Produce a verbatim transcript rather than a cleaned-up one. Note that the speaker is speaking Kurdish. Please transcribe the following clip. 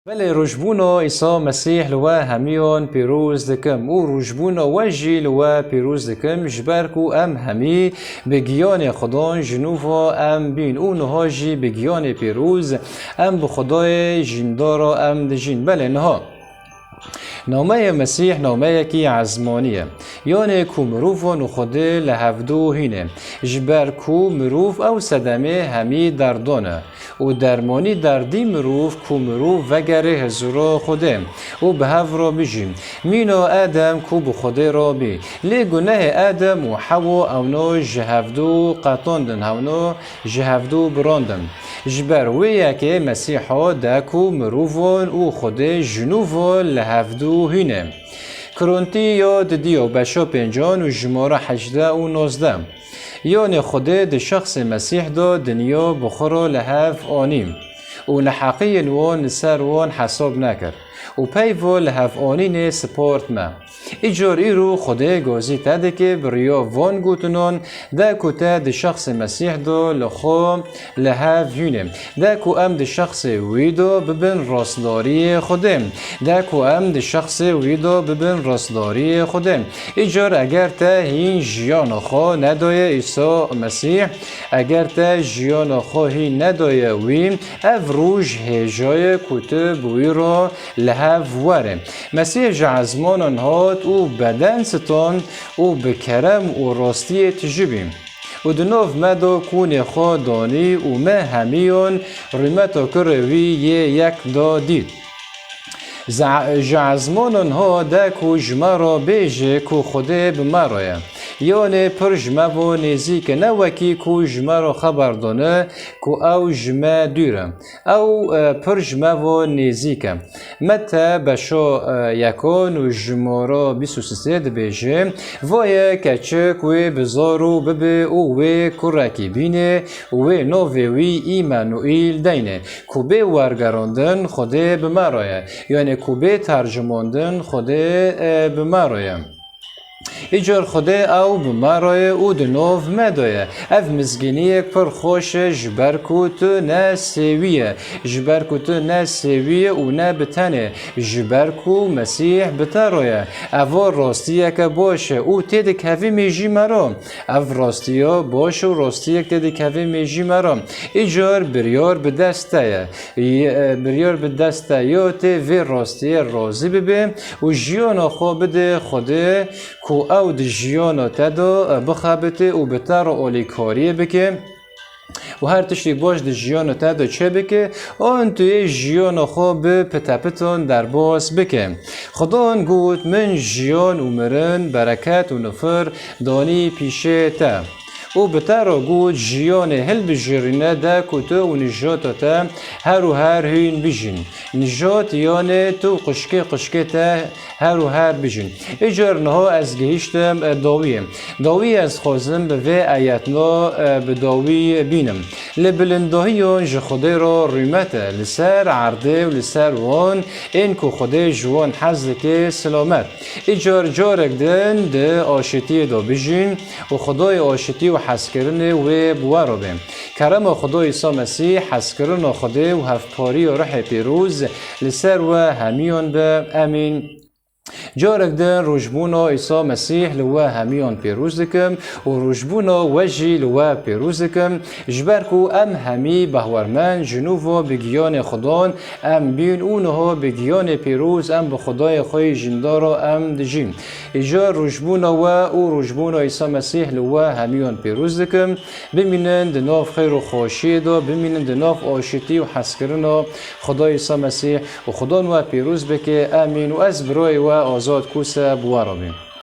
Belê, rojbûna Îsa Mesîh li we hemiyan pîroz dikim û rojbûna we jî li we pîroz dikim, ji ber ku em hemî bi giyanê Xudan ji nû ve em bîn û niha jî bi giyanê pîroz em bi Xwedayê jîndara em dijîn. Belê, niha nameyê Mesîh nameyekî ezmanî ye, yanê ku mirovan û Xwedê li hevdû hîne, ji ber ku mirov ew sedemê hemî derdane û dermanî derdî mirov ku mirov vegere hizûra Xwedê û bi hev re bijî. Mîna Edem ku bi Xwedê re bî. Lê gunehê Edem û Hewa ewno ji hevdû qetandin, hewno ji hevdû birandin. Ji ber wê yekê Mesîha de ku mirovan û Xwedê ji nû ve li hevdû hîne. Korintî ya didiya beşa pêncan û jimara hejdeh û nozdeh. Yanê Xwedê di şexsê Mesîh de dinya bi xwe re li hev anî û neheqiyên wan li ser wan hesab nekir û peyva li hev anînê sport me. Îcar îro Xwedê gazî te dike bi riya van gotinan de ku te di şexsê Mesîh de li xwe li hev hîne. De ku em di şexsê wî de bibin rastdariyê Xwedê. De ku em di şexsê wî de bibin rastdariyê Xwedê. Îcar eger te hîn jiyana xwe nedaye Îsa Mesîh, eger te jiyana xwe hîn nedaye wî, ev roj hêja ye ku tu bi wî re li hev were. Mesîh ji ezmanan hat û beden stand û bi kerem û rastiyê tijî bî. Û di nav me de kûnê xwe danî û me hemiyan rûmeta kurê wî yê yek de dît. Ze-, ji ezmanan ha de ku ji me re bêje ku Xwedê bi me re ye. Yanê pir ji me ve nêzîk e, ne wekî ku ji me re xeber dane ku ew ji me dûr e. Ew, e, pir ji me ve nêzîk e. Mete beşa, e, yekan û jimara bîst û sisê dibêje, Vaye keçik wê bi zaro bibe û wê kurekî bîne û wê navê wî Îmanuîl deyne, ku bê wergerandin Xwedê bi me re ye, yanê ku bê tercimandin Xwedê, e, bi me re ye. Îcar Xwedê ew bi me re ye û di nav me de ye. Ev mizgîniyek pir xweş e, ji ber ku tu ne sêwî ye, ji ber ku tu ne sêwî ye û ne bi tenê, ji ber ku Mesîh bi te re ye. Eva rastiyeke baş e û têdikevî mêjî me re. Ev rastiya baş û rastiyek têdikevî mêjî me re. Îcar biryar bi dest te ye. Ye, e, biryar bi dest te ye, tê vê rastiyê razî bibe û jiyana xwe bide Xwedê, ku ew di jiyana te de, e, bixebite û bi te re alîkariyê bike û her tiştî baş di jiyana te de çêbike, an tu yê jiyana xwe bi pitepitan derbas bike. Xudan got, Min jiyan û mirin, bereket û nifir danî pîşê te. Û bi te re got, Jiyanê hilbijêrîne de ku tu û nijata te her û her hûn bijîn. Nijat, yanê tu û qişkê qişkê te her û her bijîn. Îcar niha ez gihîştim, e, dawiyê. Dawiyê ez dixwazim bi vê ayetna, e, bi dawî bînim. Li bilindahiyan ji Xwedê re rûmet e, li ser erdê û li ser wan ên ku Xwedê ji wan hez dike silamet. Îcar carek din di aşitiyê de bijîn û Xwedayê aşitî û hezkirinê wê bi we re be. Kerema Xwedayê Îsa Mesîh, hezkirina Xwedê û hevpariya Ruhê Pîroz li ser we hemiyan be. Emîn. Carek din rojbûna Îsa Mesîh li we hemiyan pêroz dikim û rojbûna we jî li we pêroz dikim, ji ber ku em hemî behwermend ji nû ve bi giyanê Xudan em bîn û niha bi giyanê pîroz em bi Xwedayê xwe yê jîndar re em dijîn. Îcar rojbûna we û rojbûna Îsa Mesîh li we hemiyan pêroz dikim. Bimînin di nav xêr û xweşiyê de, bimînin di nav aşitî û hezkirina Xwedayê Îsa Mesîh û Xudan we pîroz bike. Emîn. Û ez birayê we Azad Kûse bi we re bîm.